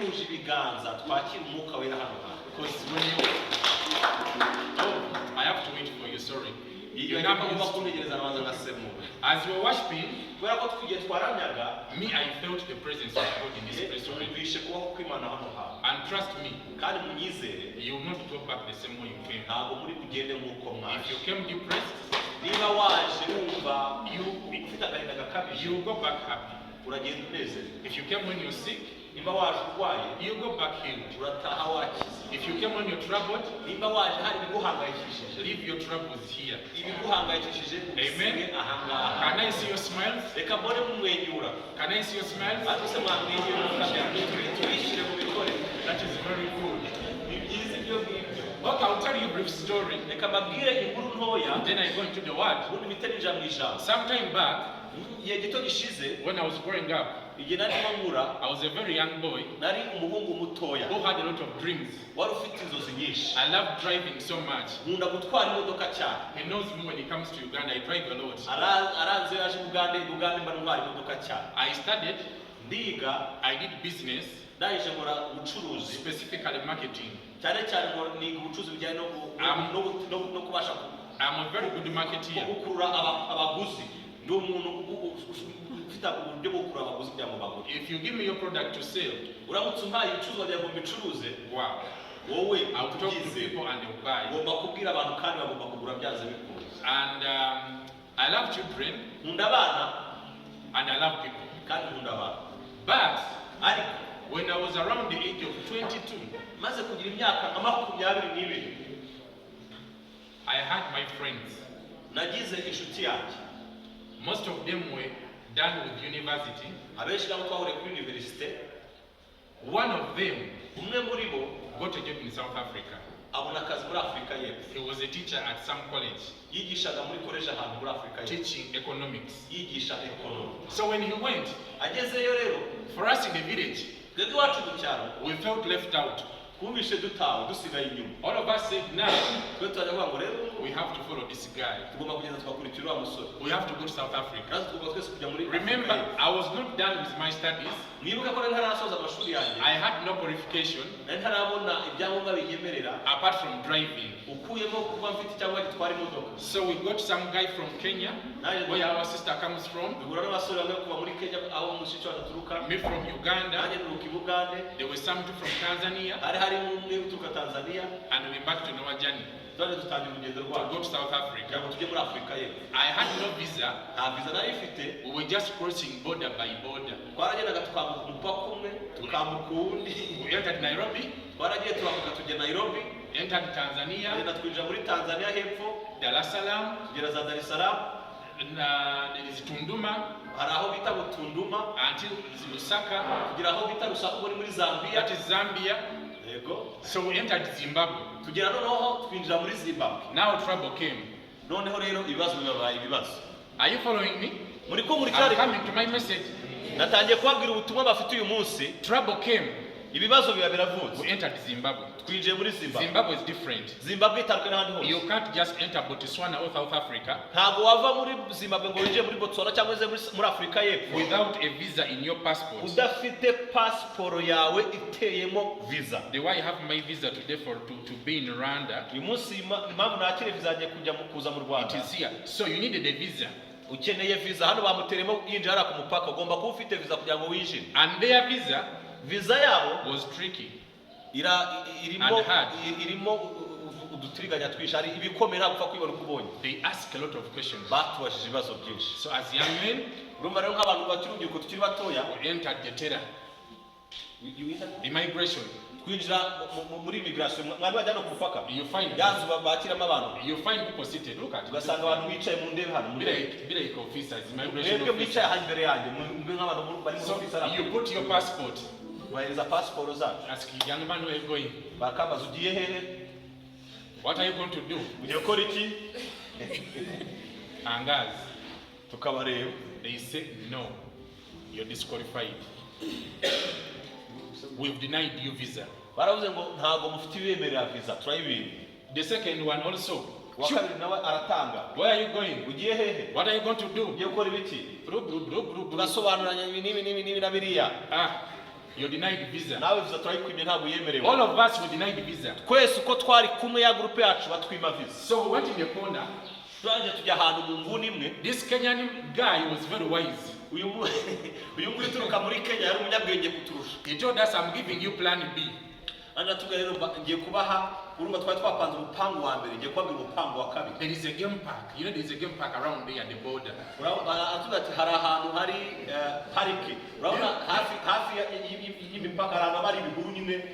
Duhuje ibiganza twakira Umwuka Wera hano hantu. Because when you, oh, I have to wait for you, sorry. Iyo You're not ngomba used to- kuntegereza nabanza ngasemura. As we were worshiping, Kubera ko igihe twaramyaga, me, I felt the presence of God in this place already. Numvishe kubaho kw'Imana hano hantu. And trust me, Kandi munyizere, you will not go back the same way you came. Ntabwo muri bugende nk'uko If mwaje. you came depressed, Niba waje wumva you ufite agahinda gakabije, you go back happy. Uragenda unezerewe. If you came when you're sick, Nimba waje urwaye, you go back healed. Urataha wakize. If you came when you're troubled, Nimba waje hari ibiguhangayikishije, leave your troubles here. Ibiguhangayikishije ubisige ahangaha. Can I see your smiles? Reka mbone mumwenyura. Can I see your smiles? Ariko se mwamwenyura tubishyire mu bikore? That is very good. Ni byiza ibyo ngibyo. Okay, I'll tell you a brief story. Reka mbabwire inkuru ntoya, Then I go into the word. Ubundi mpite ninjira mu ijambo. Some time back, Igihe gito gishize, when I was growing up, igihe narimo nkura, I was a very young boy nari umuhungu mutoya who had a lot of dreams. Wari ufite inzozi nyinshi. I loved driving so much. Nkunda gutwara imodoka cyane. He knows me when he comes to Uganda, I drive a lot. Aranze yaje i Bugande, i Bugande mba ntwara imodoka cyane. I studied, Ndiga, I did business, ndangije nkora ubucuruzi, specifically marketing. Cyane cyane niga ubucuruzi bujyanye no kubasha I'm a very good marketeer. Gukurura abaguzi. Ndi umuntu ufite uburyo bwo gukurura abaguzi kugira ngo bagure. If you give me your product to sell, Uramutse umpaye ibicuruzwa byawe ngo mbicuruze, wow, wowe I'll talk to tubyizere. People and they'll buy. Ugomba kubwira abantu kandi bagomba kugura byanze bikunze. And I love children Nkunda abana and I love people. Kandi nkunda abantu. But Ariko when I was around the age of 22, maze kugira imyaka nka 22, I had my friends. Nagize inshuti yanjye. Most of them were done with university. Abenshi nabo twahuriye kuri université. One of them Umwe muri bo got a job in South Africa. Abona akazi muri Afurika y'Epfo. He was a teacher at some college, Yigishaga muri koleji ahantu muri Afurika y'Epfo, teaching economics. Yigisha economy. So when he went, Agezeyo rero, for us in the village, twebwe iwacu mu cyaro, we felt left out. Twumvishe dutawe dusigaye inyuma. All of us said, "Now Twe turajya kuvuga ngo rero we have to follow this guy. Tugomba kugenda tugakurikira uriya musore. We have to go to South Africa." Natwe tugomba twese kujya muri Afurika Remember, y'Epfo. I was not done with my studies. Mwibuke ko nari ntarasoza amashuri yanjye. I had no qualification Nari ntarabona ibyangombwa binyemerera apart from driving. Ukuyemo kuba mfite icyangombwa gitwara imodoka. So we got some guy from Kenya, where our sister comes from, Duhura n'abasore bamwe kuva muri Kenya aho mushiki wacu aturuka, me from Uganda. Nanjye nturuka i Bugande. There were some two from Tanzania, Hari harimo umwe uturuka Tanzania. And we embarked on our journey Twari dutangira urugendo to rwacu go to South Africa. Kugira ngo tujye muri Afurika y'Epfo. I had no visa. Nta visa nari mfite. We were just crossing border by border. Twaragendaga tukambuka umupaka umwe tukambuka uwundi. We entered Nairobi, Twaragiye turambuka tujya Nairobi, entered Tanzania, tugenda twinjira muri Tanzania hepfo, Dar es Salaam, tugera za Dar es Salaam. And there is Tunduma, Hari aho bita Butunduma, until Lusaka, tugera aho bita Lusaka ubwo ni muri Zambia. That is Zambia. Yego. So we entered Zimbabwe. Tugera noneho twinjira muri Zimbabwe. Now trouble came. Noneho rero ibibazo bibabaye ibibazo. Are you following me? Muri kunkurikira? I'm coming to my message. Natangiye kubabwira ubutumwa bafite uyu munsi. Trouble came. Ibibazo biba biravutse. We entered Zimbabwe. Twinjiye muri Zimbabwe. Zimbabwe is different. Zimbabwe itandukanye n'ahandi hose. You can't just enter Botswana or South Africa Ntabwo wava muri Zimbabwe ngo winjire muri Botswana cyangwa uze muri Afurika y'Epfo without a visa in your passport. Udafite pasiporo yawe iteyemo visa. The way I have my visa today for to be in Rwanda, Uyu munsi impamvu nakire visa yanjye kujya kuza mu it Rwanda, is here. So you needed a visa. Ukeneye visa. Hano bamuteremo yinjira hariya ku mupaka ugomba kuba ufite visa kugira ngo winjire. And their visa Visa yabo was tricky. Irimo And hard. Irimo udutiriganya twinshi, hari ibikomeye ntabwo upfa kwibona uko ubonye. They ask a lot of questions. Batubajije ibibazo byinshi. So as young men, Urumva rero nk'abantu bakiri urubyiruko tukiri batoya, we entered the terror, immigration. Twinjira muri immigration mwari bajya no ku mupaka, You find ya nzu bakiramo abantu. You find people seated. Look at Ugasanga abantu bicaye mu ndebe hano mu Be ndebe. like officers, immigration Mwebwe mwicaye officers. aha imbere yanjye mwe nk'abantu bari muri So office hano. you put your passport. Bahereza pasiporo zacu. Ask young man, where you going? Bakambaza ugiye hehe? What are you going to do? Ugiye gukora iki? Angas. Tukabareba. They say no, you're disqualified. We've denied you visa. Baravuze ngo ntabwo mufite ibibemerera visa turayibima. The second one also. Uwa kabiri nawe aratanga. Where are you going? Ugiye hehe? What are you going to do? Ugiye gukora ibiki? Bru, bru, bru, bru, bru. Turasobanuranya ibi n'ibi n'ibi n'ibi na biriya. Ah, You're denied visa. Nawe viza turayikwimye, ntabwo uyemerewe. All of us were denied visa. Twese uko twari kumwe, ya groupe yacu, batwima viza. So we went in the corner. Turangije tujya ahantu mu nguni imwe. This Kenyan guy was very wise. Uyu nguyu uturuka muri Kenya yari umunyabwenge kuturusha. He told us, "I'm giving you plan B." Aratubwira rero, ngiye kubaha, urumva twari twapanze umupangu wa mbere, ngiye kubabwira umupangu wa kabiri. There is a game park. You know, there is a game park around there at the border. Aratubwira ati hari ahantu hari parike, urabona hafi y'imipaka hari ahantu haba hari ibihuru nyine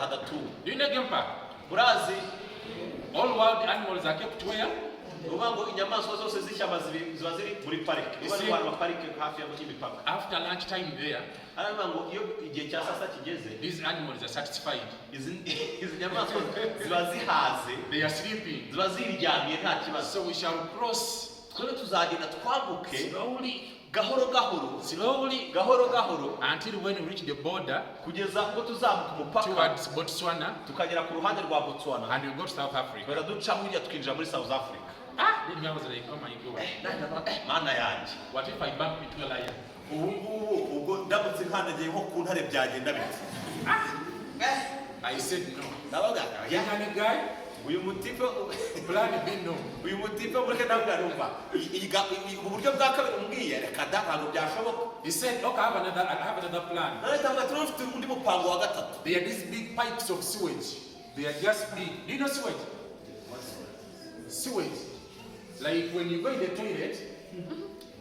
hadatuwe. Do you know game park? Murazi? All wild animals are kept where? Ni ukuvuga ngo inyamaswa zose z'ishyamba ziba ziri muri parike. Niba Isi- ni ahantu parike hafi y'imipaka. After lunchtime there, Aravuga ngo iyo igihe cya saa sita kigeze, these animals are satisfied. izi nyamaswa ziba zihaze. They are sleeping. Ziba ziryamiye nta kibazo. So we shall cross Twebwe tuzagenda twambuke slowly, gahoro gahoro, slowly, gahoro gahoro, until when we reach the border kugeza ubwo tuzamuka umupaka towards Botswana tukagera ku ruhande rwa Botswana, and we go to South Africa. tugahita duca hirya tukinjira muri South Africa. Ah, then I was like, "Oh my God, Mana yanjye, what if I bump into a lion?" ubu ngubu ubwo ndamutse nkandagiye nko ku ntare byagenda bite? I said no. Ndavuga oya. Kenyan guy, Uyu mutipe, plan B, no. uyu mutipe mureke, ndabwira numva ubu buryo bwa kabiri umbwiye, reka da, ntabwo byashoboka. He said, "Okay, I have another plan." None ndavuga turafite undi mupango wa gatatu. There are these big pipes of sewage. They are just big. Do you know sewage? Sewage. Like when you go in the toilet,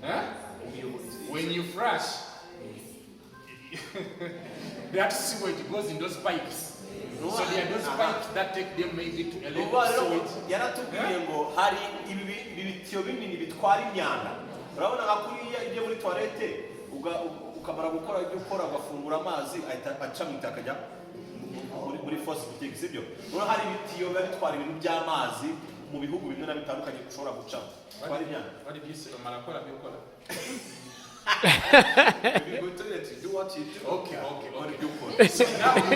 huh? When you flush, that sewage goes in those pipes. So there are those pipes that take them maybe to a lake Ubu of rero sewage. yaratubwiye ngo hari ibi bitiyo binini bitwara imyanda. Urabona nka kuriya ibyo muri toilette, ukamara gukora ibyo ukora ugafungura, amazi ahita aca mu itaka akajya muri fosse septique, sibyo? Urabona hari ibitiyo biba bitwara ibintu by'amazi mu bihugu bimwe na bitandukanye ushobora gucamo bitwara imyanda. What did you say? Marakora, Biokola? If you go to toilet, you do what you do. Okay. Ukora Okay. ibyo ukora. So now we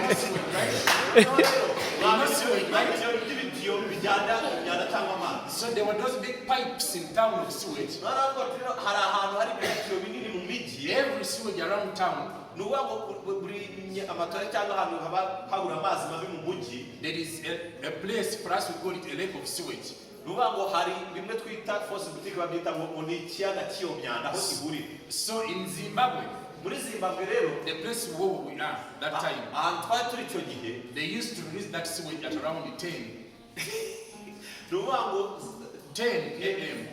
know sewage, right? Ibyo by'ibitiyo bijyana imyanda cyangwa amazi. So there were those big pipes in town of sewage. Noneho ati rero hari ahantu hari ibitiyo binini mu mijyi. Every sewage around town, Ni ukuvuga ngo buri amatoilette cyangwa ahantu haba habura amazi mabi mu mujyi, there is a place for us, we call it a lake of sewage. Ni ukuvuga ngo hari bimwe twita fosse septique, babyita ngo ni ikiyaga cy'iyo myanda aho ihurira. So in Zimbabwe, Muri Zimbabwe rero, the place where we are that time, ahantu twari turi icyo gihe, they used to release that sewage at around 10, ni ukuvuga ngo 10 a.m.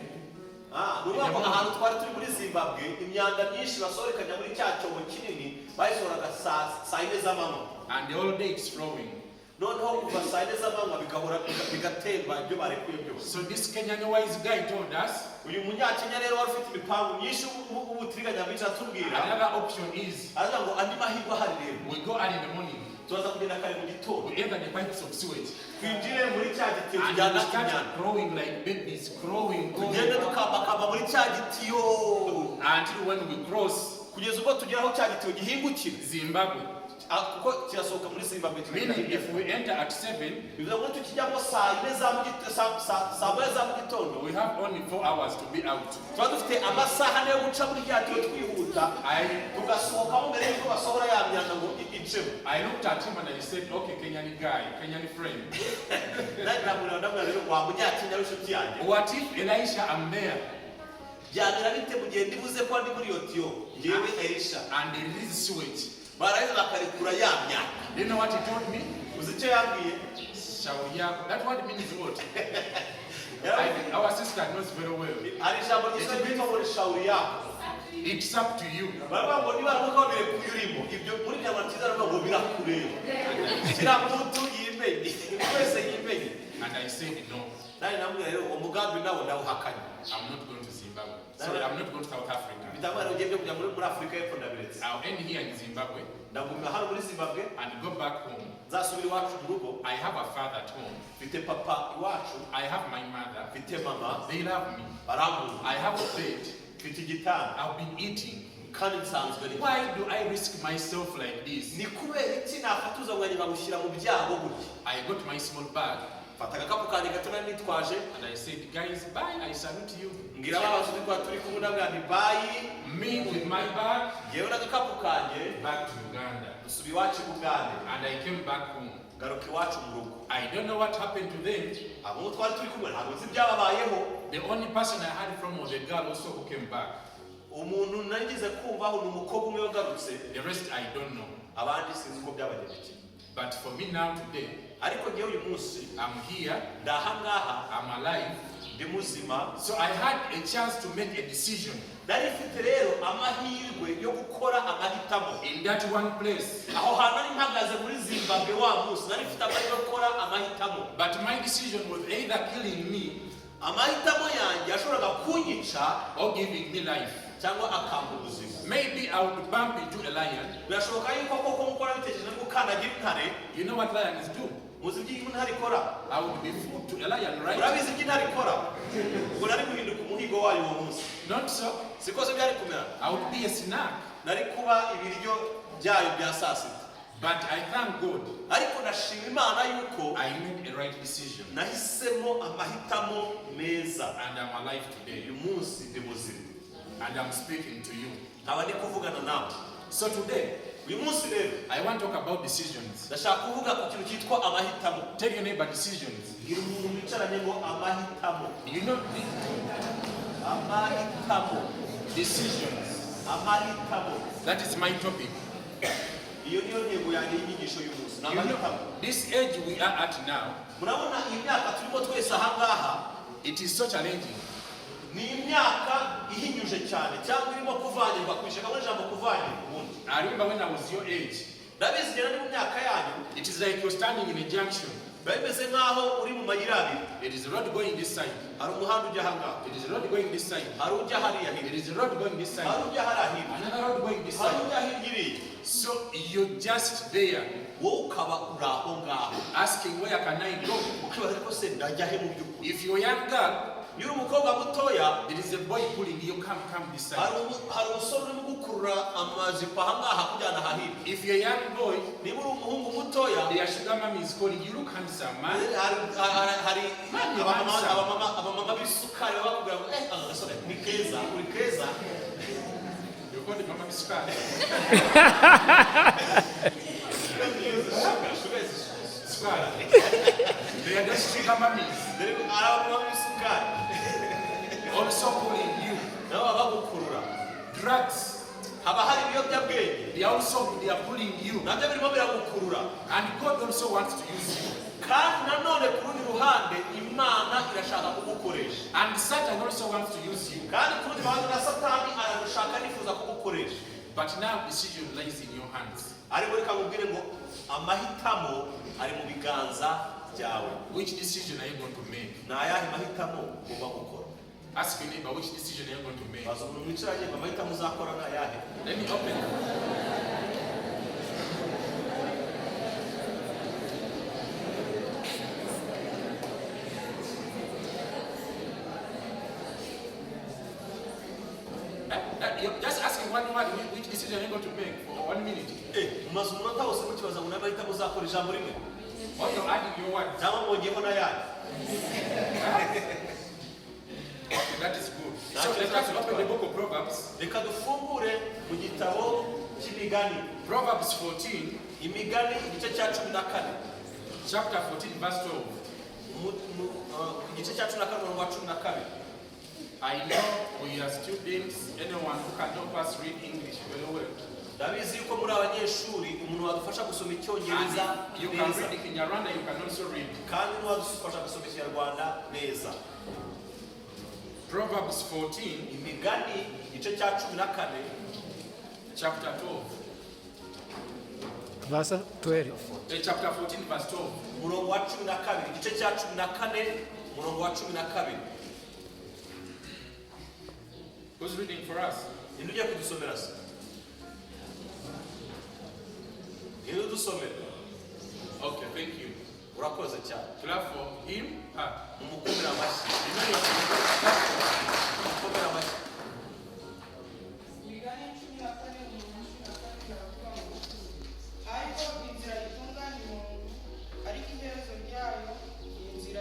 Ah, ni ukuvuga ngo ahantu twari turi muri Zimbabwe, imyanda myinshi basohokanya muri cya cyobo kinini bayisohoraga saa 4 z'amanywa. And the whole day it's flowing. Noneho kuva saa 4 z'amanywa bigahora bigatemba ibyo barekuye byose. So this Kenyan wise guy told us Uyu munyakenya rero wari ufite imipangu myinshi w'ubutiriganya bwinshi atubwira, another option is aravuga ngo andi mahirwe ahari rero, we go early in the morning, turaza kugenda kare mu gitondo, we enter the pipes of sewage, twinjire muri cya gitiyo and tujyana we start imyanda, crawling like babies, crawling, tugende going dukambakamba muri cya gitiyo until when we cross kugeza ubwo tugera aho cya gitiyo gihingukira. Zimbabwe. Ah, kuko kirasohoka muri Zimbabwe kikagera Meaning hirya. if we enter at 7, Bivuze ngo tukijyamo saa 4 za mu gitondo, saa 1 za mu gitondo, we have only 4 hours to be out. Tuba dufite amasaha 4 yo guca muri rya tiyo twihuta, tugasohokamo mbere y'uko basohora ya myanda ngo icemo. I looked at him and I said, "Okay, Kenyan guy, Kenyan friend, Nanjye ndamureba, ndamubwira rero wa munyakenya w'inshuti yanjye, what if Elisha am there byamera bite mu gihe ndibuze ko ndi muri iyo tiyo ngewe Elisha, and they release sewage?" barangiza bakarekura ya myanda? Do you know what he told me? Uzi icyo yambwiye? Shauri yako. That word means what? I think our sister knows very well. Hari ijambo ryiza ryitwa ngo ni shauri yako. It's up to you. Baravuga ngo niba baramuka babirekuye urimo ibyo, muri kinyarwanda cyiza baravuga ngo birakureba, kiriya muntu yimenye, buri wese yimenye. And I said, "No, Nanjye namubwira rero uwo mugambi nawo ndawuhakanye. I'm not going to Zimbabwe. Sorry, I'm not going to South Africa. Bitangwa rero ugiye kujya muri Afurika y'Epfo, ndabiretse. I'll end here in Zimbabwe Ndaguma hano muri Zimbabwe and go back home. nzasubira iwacu mu rugo. I have a father at home. Mfite papa iwacu. I have my mother. Mfite mama. They love me. Barankunda. I have a bed. Mfite igitanda. I've been eating. Kandi nsanzwe ni Why do I risk myself like this?" Ni kubera iki nafata ubuzima bwanjye nkabushyira mu byago gutya? I got my small bag. Mfata agakapu kanjye gato nari nitwaje. And I said, "Guys, bye, I salute you." Mbwira ba bashuti twari turi kumwe, ndabwira nti bye. Me with my bag, Ngewe n'agakapu kanjye back to Uganda. dusuba iwacu i Bugande. And I came back home. Ngaruka iwacu mu rugo. I don't know what happened to them. Abo twari turi kumwe ntabwo nzi ibyababayeho. The only person I heard from was a girl also who came back. Umuntu nagize kumvaho ni umukobwa umwe wagarutse. The rest I don't know. Abandi sinzi uko byabagendekeye. But for me now today, Ariko ngewe uyu munsi I'm here, ndi ahangaha, I'm alive. Ndi muzima. So I had a chance to make a decision Nari mfite rero amahirwe yo gukora amahitamo in that one place. Aho hantu nari mpagaze muri Zimbabwe wa munsi, nari mfite amahirwe yo gukora amahitamo. But my decision was either killing me Amahitamo yanjye yashoboraga kunyica or giving me life. Cyangwa akampa ubuzima. Maybe I would bump into a lion. Birashoboka yuko koko nk'uko nabitekereje nari gukandagira intare. You know what lions do? Muzi ibyo intare ikora? I would be food to a lion, right? Urabizi ibyo intare ikora? Ubwo nari guhinduka umuhigo wayo uwo munsi. Not so. Siko se byari kumera? I would be a snack. Nari kuba ibiryo byayo bya saa sita. But I thank God Ariko ndashima Imana yuko I made a right decision. Nahisemo amahitamo meza. And I'm alive today. Uyu munsi ndi muzima. And I'm speaking to you. Nkaba ndi kuvugana nawe. So today, Uyu munsi rero I want to talk about decisions. Ndashaka kuvuga ku kintu cyitwa amahitamo. Tell your neighbor, decisions. Bwira umuntu mwicaranye ngo amahitamo. You know, Amahitamo. Decisions. Amahitamo. That is my topic. Iyo niyo ntego yanjye y'inyigisho y'umunsi ni You amahitamo. know, this age we are at now, Murabona iyi myaka turimo twese ahangaha, it is so challenging. Ni imyaka ihinyuje cyane cyangwa irimo kuvangirwa kwishaka muri ijambo kuvangirwa ubundi. I remember when I was your age, Ndabizi ngera ni mu myaka yanyu, it is like you're standing in a junction. Biba bimeze nk'aho uri mu mayira abiri. It is a road going this side. Hari umuhanda ujya ahangaha, It is a road going this side. hari ujya hariya hirya, It is a road going this hari side. ujya hariya hirya, Another road going this hari side. ujya hirya iriya. So you're just there Wowe ukaba uri aho ngaho asking, "Where can I go?" ukibaza ariko se ndajya he mu by'ukuri? If you're a young girl, Iyo uri umukobwa mutoya, there is a boy pulling you, "Come, come this hari side." hari umusore urimo gukurura amajipo ahangaha kujyana ahahirya. If you're a young boy, Niba uri umuhungu mutoya, their sugar mommy is calling you, "Look handsome, man." Hari Man, you abamama handsome. abamama b'isukari baba bakubwira ngo eh aka gasore ni keza, uri keza. You call the mama sukari. Sugar is Sukari. They are just sugar mummies. Dore hari abamama b'isukari Also pulling you. Nabo baba bagukurura. Drugs. Haba hari ibiyobyabwenge. They are pulling you. Nabyo birimo biragukurura. And God also wants to use you. Kandi nanone ku rundi ruhande Imana irashaka kugukoresha. And Satan also wants to use you. Kandi ku rundi ruhande na Satani aragushaka nifuza kugukoresha. But now decision lies in your hands. Ariko reka nkubwire ngo amahitamo ari mu biganza byawe. Which decision are you going to make? Ni ayahe mahitamo ugomba gukora? Ask your neighbor, which decision are you going to make? Baza umuntu mwicaranye ngo amahitamo uzakora ni ayahe? Let me open. You're just asking one word, which decision are you going to make for 1 minute? Eh, mumaze umunota wose mukibaza ngo ni amahitamo uzakora ijambo rimwe. Or you're adding your words. Cyangwa mwongeyeho n'ayanyu? Okay, that is good. So let us open the book of Proverbs. Reka dufungure mu gitabo cy'Imigani. Proverbs 14, Imigani igice cya 14. Chapter 14, verse 12. Igice cya 14 umurongo wa 12. I know we are students, anyone who can help us read English very well. Ndabizi yuko muri abanyeshuri, umuntu wadufasha gusoma Icyongereza And you can neza, read Kinyarwanda, you can also read. kandi n'uwadufasha gusoma Ikinyarwanda neza. Proverbs 14, Imigani igice cya 14, chapter 12. Verse 12. Chapter 14, verse 12. Umurongo wa 12, igice cya 14 umurongo wa 12. Who's reading for us? Ninde ugiye kudusomera se? Ninde udusomera? Okay, thank you. Urakoze cyane. Clap for him, her. Mumukomere amashyi. You know you're Mumukomere amashyi. Imigani 14 umurongo 12 baravuga ngo ariko inzira itunganya umuntu ariko iherezo ryayo ni inzira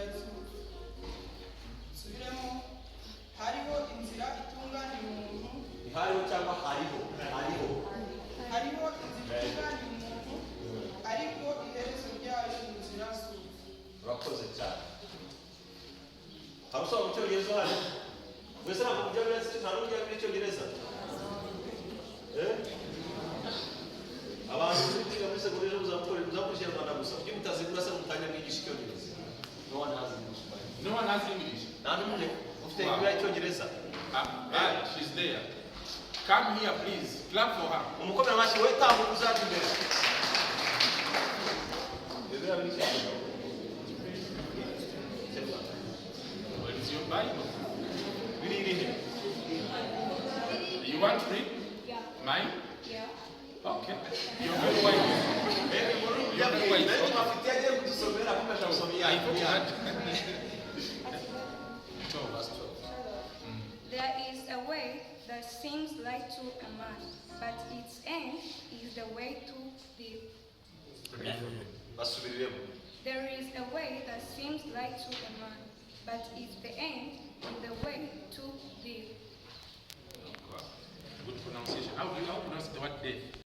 Ufite Bibiliya y'Icyongereza? Ah, ah, she's there. Come here, please. Clap for her. Umukomera amashyi we, tambuka uzaza imbere. Bibiliya y'Icyongereza. Where is your Bible? Biri irihe? You want to read? Yeah. Mine? Yeah. Okay. You're very wise. Yabwiye afite yagiye kudusomera akomeje gusoma. I thought you Iya. had. 12, verse 12. There is a way that seems right to a man, but its end is the way to death. Basubiriremo. There is a way that seems right to a man, but its the end is the way to death.